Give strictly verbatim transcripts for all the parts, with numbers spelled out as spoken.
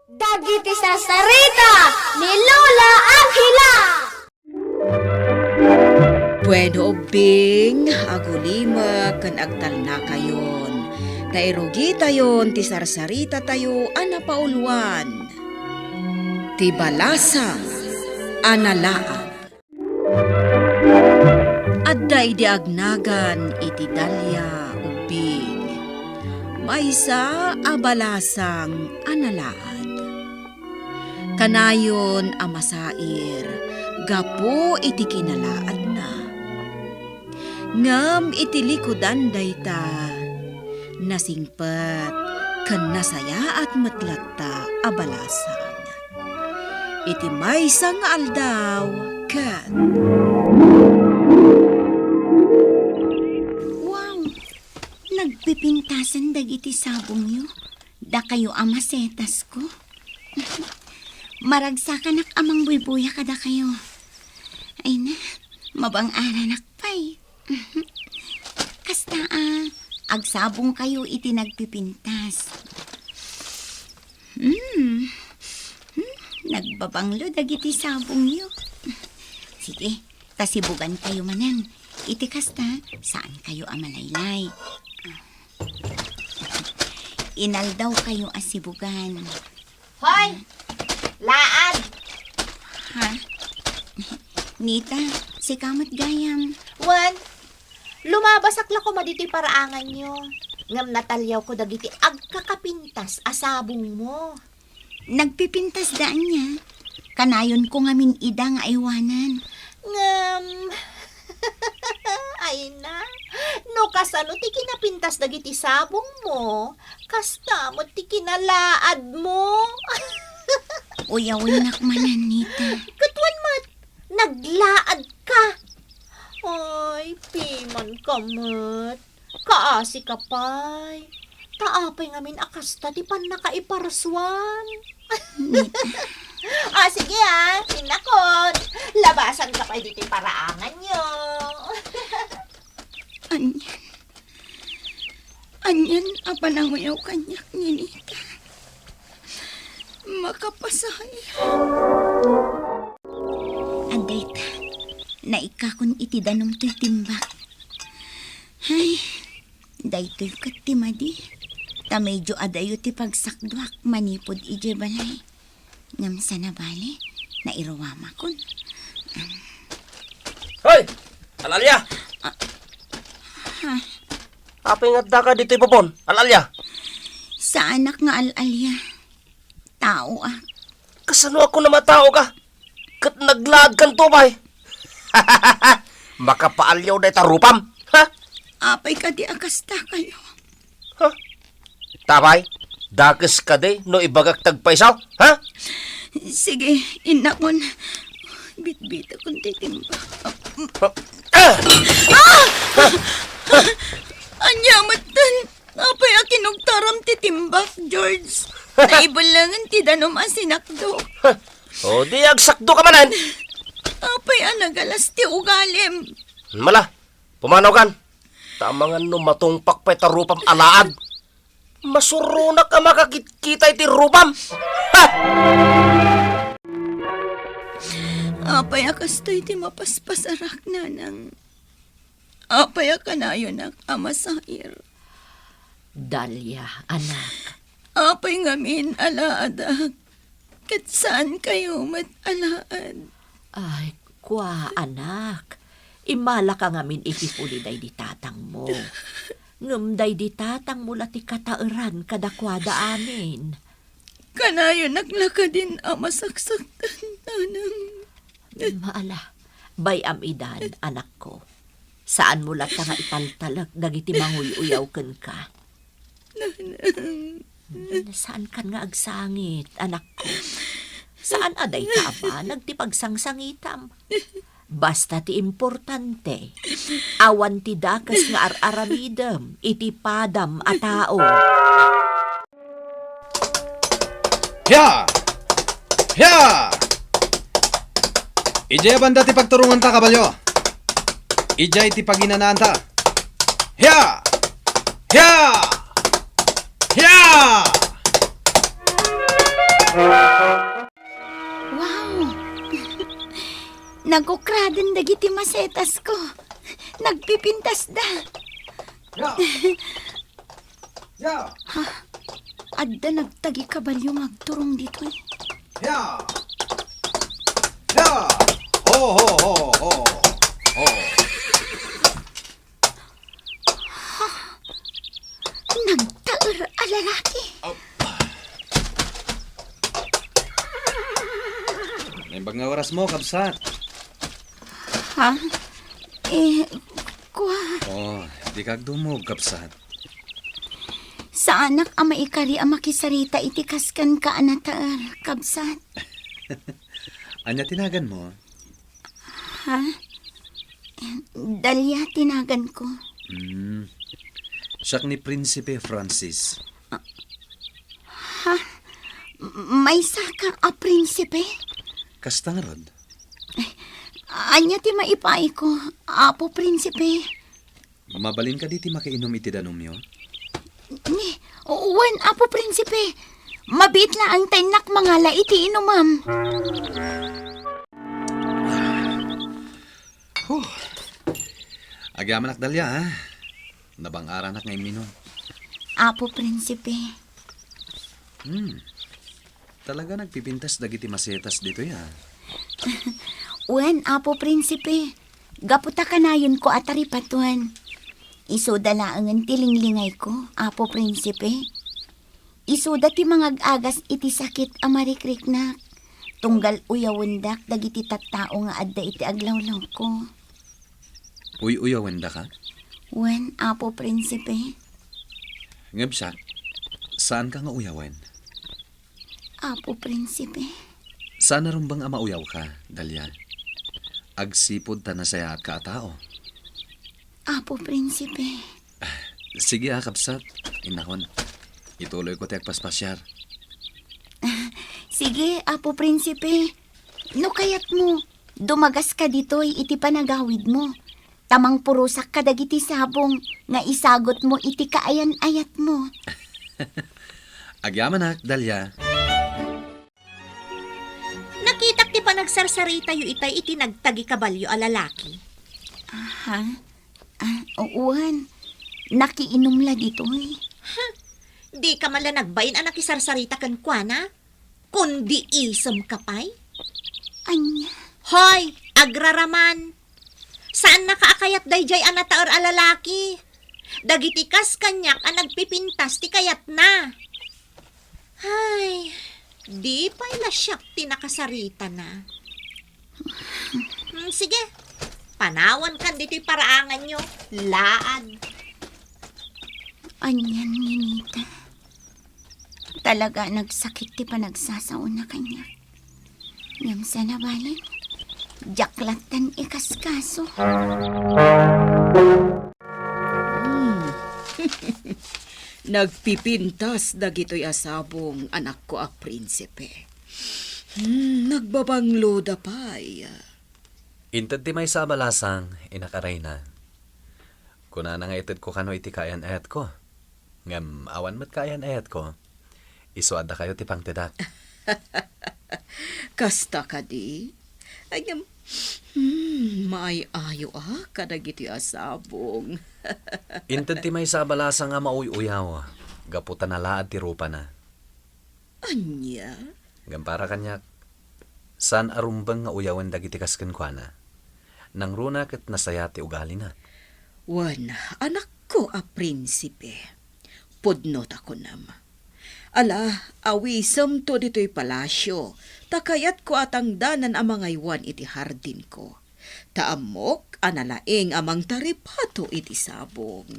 Dagiti sarsarita ni Lola Angela. Bueno, ubbing, agulimek ken agtalnakayon. Ta irugitayon ti sarsaritatayo a napauluan. Ti balasang a nalaad. Adda idi agnagan iti Dalia, ubbing, maysa a balasang a nalaad. Kanayon a masair gapu iti kinalaadna. Ngem iti likudan dayta, nasingpet ken nasayaat met latta a balasang. Iti maysa nga aldaw ket Wow! Nagpipintasan dagiti sabongyo. Dakayo a masetasko. Maragsakanak a mangbuybuya kadakayo. Ay na, mabang-aranak pay. Kasta a, agsabongkayo iti nagpipintas. Hmm. Hmm, nagbabanglo dagiti sabongyo. Sige, ta sibugankayo manen. Iti kasta, saankayo a malaylay. Inaldawkayo a sibugan. Hoy! Laad! Ha? Nita, sika met gayam. Wen, lumabasak la koma ditoy paraanganyo. Ngem nataliawko dagiti agkakapintas a sabongmo. Nagpipintasda ania? Kanayonko ngamin ida nga aywanan. Ngem, ay na, no kasano ti kinapintas dagiti sabongmo, kasta met ti kinalaadmo. Uyawennak manen, Nita. Ket wen met, naglaadka. Ay, pimanka met. Kaasika pay. Ta apay ngamin a kasta ti pannakaiparsuam? Nita. Ah, sige ah, innakon. Labasanka pay ditoy paraanganyo. Anian? Anian a pananguyaw kaniak ni Nita? Makapasayo. Adda ita, naikkakon iti danum toy timbak. Ay, daytoy ket ti madi, ta medyo adayo ti pagsakduak manipud idiay balay. Ngem saan a bale, nairuamakon. Hoy! Al-alia! Ah, ha? Apay nga addaka ditoy bubon? Al-alia! Saanak nga al-alia. Taoak. Kasano a kunam a taoka? Ket naglaadkanto pay. Makapaaliaw dayta rupam, ha? Apay kadi a kastakayo? Ha? Tapay, dakes kadi no ibagak ti agpayso, ha? Sige, innakon. Bitbitakon ti timbak. Ah! Ah! Ania metten? Apay a kinugtaram ti timbak, George? Naibellengen ti danum a sinakdok. O, di agsakdoka manen. Apay a nagalas ti ugalim? Mala, pumanawkan. Ta amangan no matungpak pay ta rupam a laad. Masuronak a makakitkita iti rupam. Ha! Apay a kastoy ti mapaspasarak, nanang? Apay a kanayonak a masair? Dalia, anak. Apay ngamin a laadak, ket saankayo met a laad? Ay, kua, anak. Immalaka ngamin iti puli daydi tatangmo. Ngem daydi tatangmo la ti kataeran kadakuada amin. Kanayonak la kadin a masaksaktan, nanang. Maala, bay-am idan, anakko. Saanmo latta nga italtalek dagiti manguy-uyaw kenka. Nanang. Saankan nga agsangit, anakko. Saan a dayta a banag ti pagsangsangitam. Basta ti importante, awan ti dakes nga ar-aramidem iti padam a tao. Hia! Hia! Idiay banda ti pagturonganta, kabalio. Idiay ti paginanaanta. Hia! Hia! Hia! Wow! Nagukradan dagiti masetasko. Nagpipintasda. Ya! Ya! Ha? Adda nagtagikabalio nga agturong ditoy. Ya! Ya! Ho, ho, ho, ho! Ho! Nagtaer a lalaki. Ap-, Naimbag nga orasmo, kabsat. Ha? Eh, kua. Oh, dika agdumog, kabsat. Saanak a maikari a makisarita iti kaskenka a nataer, kabsat. Ania ti naganmo? Ha? Dalia ti naganko. Hmm. Siak ni Prinsipe Francis. Ha? M-, maysaka a prinsipe? Kasta ngarud. Ania ti maipaayko, Apo Prinsipe? Mabalin kadi ti makiinum iti danumyo? Ni, wen, Apo Prinsipe. Mabiit laeng ta innak mangala iti inumem. Huh. Agyamanak, Dalia, ha? Nabang-aranak nga imminum. Apo Prinsipe. Hmm. Talaga nagpipintas dagiti masetas ditoy, a. Wen, Apo Prinsipe, gapu ta kanayonko a taripatoen. Isuda laengen ti linglingayko, Apo Prinsipe. Isuda ti mangag-agas iti sakit a marikriknak, tunggal uyawendak dagiti tattao nga adda iti aglawlawko. Uy-uyawendaka? Wen, Apo Prinsipe. Ngem siak, saanka nga uyawen. Apo Prinsipe. Saan a rumbeng a mauyawka, Dalia. Agsipud ta nasayaatka a tao. Apo Prinsipe. Sige, a, kabsat. Innakon, ituloyko ti agpaspasiar. Sige, Apo Prinsipe. No kayatmo, dumagaska ditoy iti panagawidmo. Ta mangpurosak kadagiti sabong nga isagutmo iti kaayan-ayatmo. Agyamanak, Dalia. Nakitak ti panagsarsaritayo itay iti nagtagikabalio a lalaki. Aha. Ah, wen. Nakiinum la ditoy. Ha? Dika man la nagbain a nakisarsarita kenkuana? Kundi isemka pay? Ania? Hoy, agraraman! Saannaka a kayat daydiay a nataer a lalaki. Dagiti kas kaniak a nagpipintas ti kayatna. Ay, di pay la siak ti nakasaritana. Hmm, sige, panawankan ditoy paraanganyo, laad. Anian, Ninita? Talaga a nagsakit ti panagsasaona kaniak. Ngem saan a bale, diak lattan ikaskaso. Hmm. Nagpipintas dagitoy a sabong, anakko a prinsipe. Hmm, nagbabangloda pay. Inted ti maysa a balasang, inak a reyna. Kunana nga itedko kano iti kaayan-ayatko. Ngem awan met kaayan-ayatko, isu a dakayo ti pangtedak. Kasta kadi? Ay, ngem, hmm, maay-ayo a kadagiti a sabong. Inted ti maysa a balasang a mauy-uyaw, gapu ta nalaad ti rupana. Ania? Ngem para kaniak, saan a rumbeng nga uyawen dagiti kas kenkuana. Nangruna ket nasayaat ti ugalina. Wen, anakko a prinsipe, pudno ta kunam. Ala, awisemto ditoy palasio, ta kayatko a tangdanan a mangaywan iti hardinko. Ta ammok a nalaing a mangtaripato iti sabong.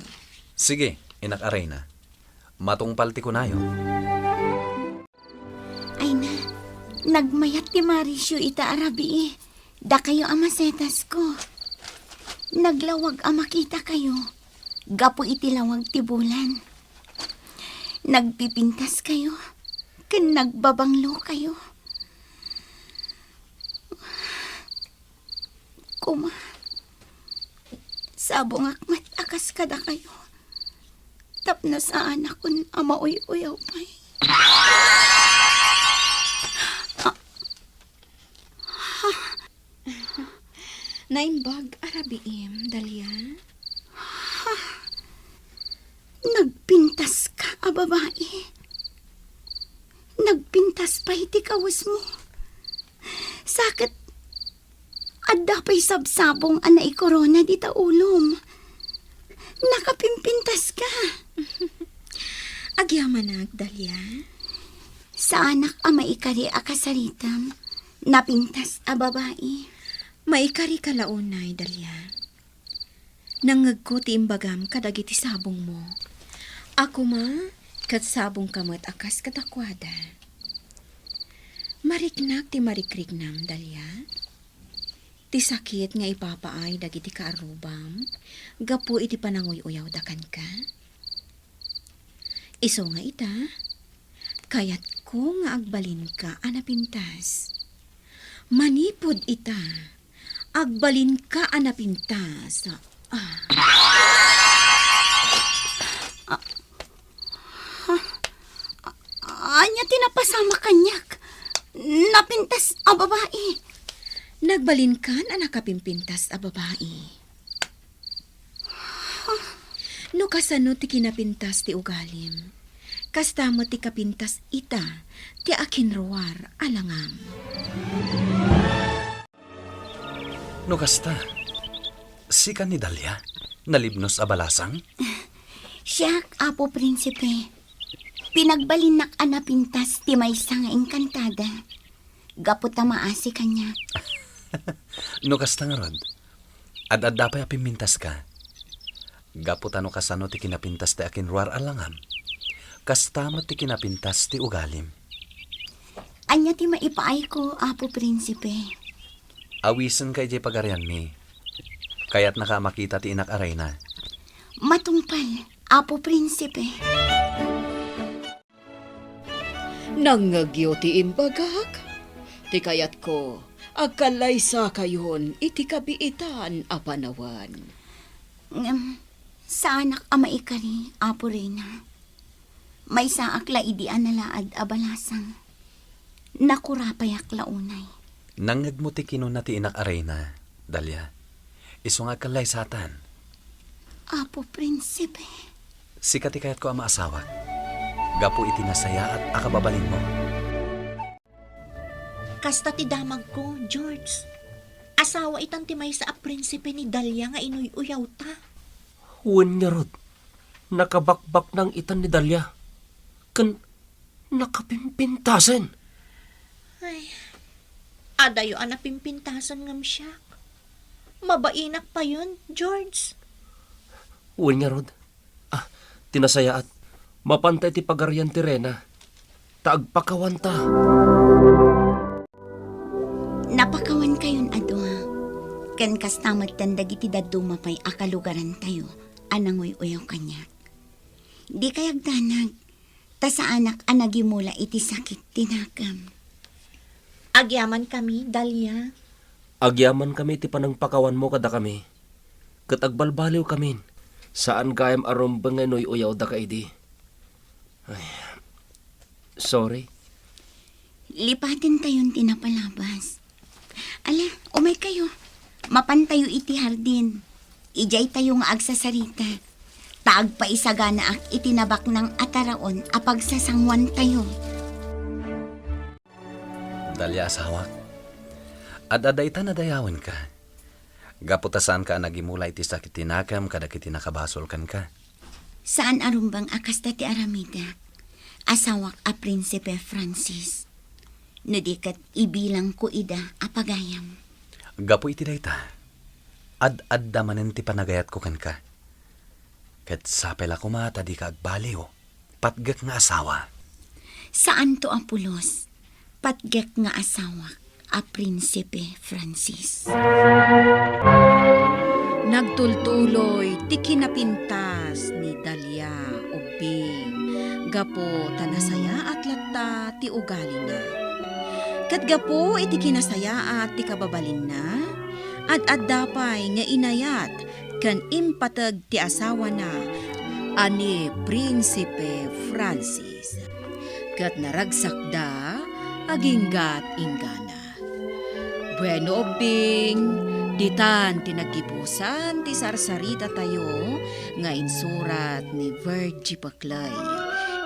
Sige, inak a reyna. Matungpal ti kunayo. Ay na, nagmayat ti marisyo ita a rabii. Dakayo a masetasko. Naglawag a makitakayo gapu iti lawag ti bulan. Nagpipintaskayo ken nagbabanglokayo. Koma, sabongak met a kas kadakayo, tapno saanakon a mauy-uyaw pay. Naimbag a rabiim, Dalia? Nagpintaska a babai. Nagpintas pay ti kawesmo. Sa ket, adda pay sabsabong a naikorona dita ulom. Nakapimpintaska. Agyamanak, Dalia. Saanak a maikari a kasaritam. Napintas a babai. Maikarika la unay, Dalia. Nangngegko ti imbagam kadagiti sabongmo. A koma, ket sabongka met a kas kadakuada. Mariknak ti marikriknam, Dalia. Ti sakit nga ipapaay dagiti kaarrubam gapu iti pananguy-uyawda kenka. Isu nga ita, kayatko nga agbalinka a napintas. Manipud ita, agbalinka a napintas. Ah. Ania ti napasamak kaniak? Napintas a babai. Nagbalinkan a nakapimpintas a babai. No kasano ti kinapintas ti ugalim, kasta met ti kapintas ita ti akinruar a langam. No kasta, sika ni Dalia, nalibnos a balasang? Siak, Apo Prinsipe. Pinagbalinnak a napintas ti maysa nga engkantada. Gapu ta maasi kaniak. No kasta ngarud, ad-adda pay a pimmintaska. Gapu ta no kasano ti kinapintas ti akinruar a langam, kasta met ti kinapintas ti ugalim. Ania ti maipaayko, Apo Prinsipe? Awisenka idiay pagarianmi. Kayatnaka a makita ti inak a reyna. Matungpal, Apo Prinsipe. Nangngegyo ti imbagak? Ti kayatko, agkallaysakayon iti kabiitan a panawen. Ngem, saanak a maikari, Apo Reyna. Maysaak la idi a nalaad a balasang. Nakurapayak la unay. Nangngegmo ti kinuna ti inak a reyna, Dalia. Isu nga agkallaysatan. Apo Prinsipe. Sika ti kayatko a maasawak. Gapu iti nasayaat a kababalinmo. Kasta ti damagko, George. Asawa itan ti maysa a prinsipe ni Dalia nga inuy-uyawta. Wen ngarud, nakabakbaknang itan ni Dalia. Ken nakapimpintasen. Ay, adayo a napimpintasen ngem siak. Mabainak payen, George. Wen ngarud, ah, ti nasayaat, mapanta iti pagarian ti reyna, ta agpakawanta. Napakawankayon a dua, ken kasta metten dagiti dadduma pay a kalugarantayo a nanguy-uyaw kaniak. Dikay agdanag, ta saanak a nagimula iti sakit ti nakam. Agyamankami, Dalia. Agyamankami iti panangpakawanmo kadakami. Ket agbalbaliwkamin. Saan gayam a rumbeng nga inuy-uyawdaka idi. Ay, sorry. Lipatentayon ti napalabas. Ala, umaykayo. Mapantayo iti hardin. Idiaytayo nga agsasarita. Ta agpaisaganaak iti nabaknang a taraon a pagsasanguantayo. Dalia, asawak, ad-adda ita nadayawenka. Gapu ta saanka a nagimula iti sakit ti nakam kadagiti nakabasol kenka. Saan a rumbeng a kasta ti aramidak, asawak a Prinsipe Francis. No di ket ibilangko ida a pagayam. Gapu iti dayta, ad-adda manen ti panagayatko kenka. Ket sapay la koma ta dika agbaliw, patgek nga asawa. Saanto a pulos, patgek nga asawak a Prinsipe Francis. Nagtultuloy ti kinapintas ni Dalia Ubbing gapu ta nasayaat latta ti ugalina. Ket gapu iti kinasayaat ti kababalinna, ad-adda pay nga inayat ken impateg ti asawana a ni Prinsipe Francis. Ket naragsakda aginggat-inggana. Bueno, Ubbing, Ditan ti naggibusan ti sarsaritatayo nga insurat ni Virgie Paclay.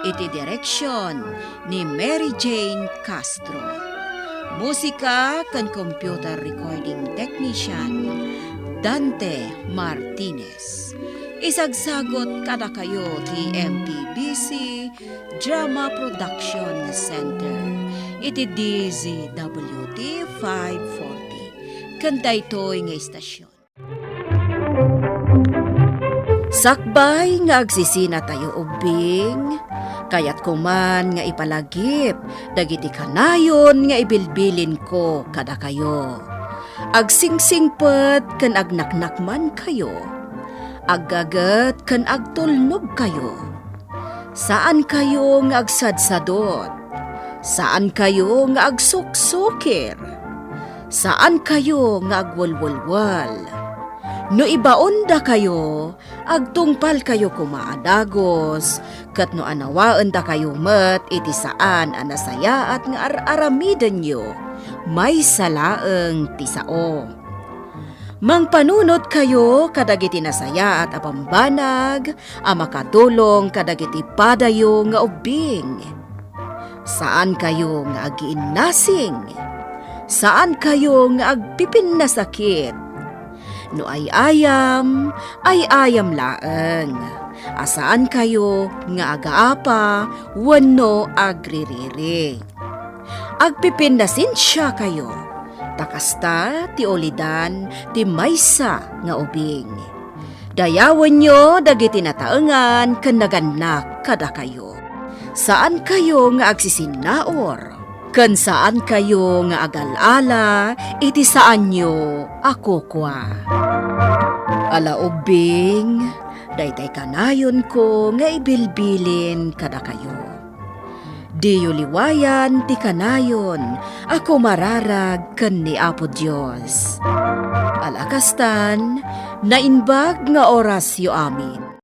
Iti direksion ni Mary Jane Castro. Musika ken computer recording technician, Dante Martinez. Isagsagot kadakayo ti M P B C Drama Production Center iti D Z W T five forty. Ken daytoy nga istasyon. Sakbay nga agsisinatayo ubbing, kayatko man nga ipalagip dagiti kanayon nga ibilbilinko kadakayo. Agsingsingpet ken agnaknakmankayo. Aggaget ken agtulnogkayo. Saankayo nga agsadsadot. Saankayo nga agsuksukir. Saankayo nga agwelwelwel. No ibaondakayo, agtungpalkayo koma a dagus, ket no anawaendakayo met iti saan a nasayaat nga ar-aramidenyo, maysa laeng ti sao. Mangpanunotkayo kadagiti nasayaat a bambanag a makatulong kadagiti padayo nga ubbing. Saankayo nga agiinnasing. Saankayo nga agpipinnasakit. No ay-ayam, ay-ayam laeng. A saankayo nga agaapa wenno agririri. Agpipinnasensiakayo, ta kasta ti ulidan ti maysa nga ubing. Dayawenyo dagiti nataengan ken nagannak kadakayo. Saankayo nga agsisinnaur, ken saankayo nga agal-ala iti saanyo a kukua. Ala ubbing, daytay kanayonko nga ibilbilin kadakayo. Diyo liwayan ti kanayon a kumararag ken ni Apo Dios. Ala kastan, naimbag nga orasyo amin.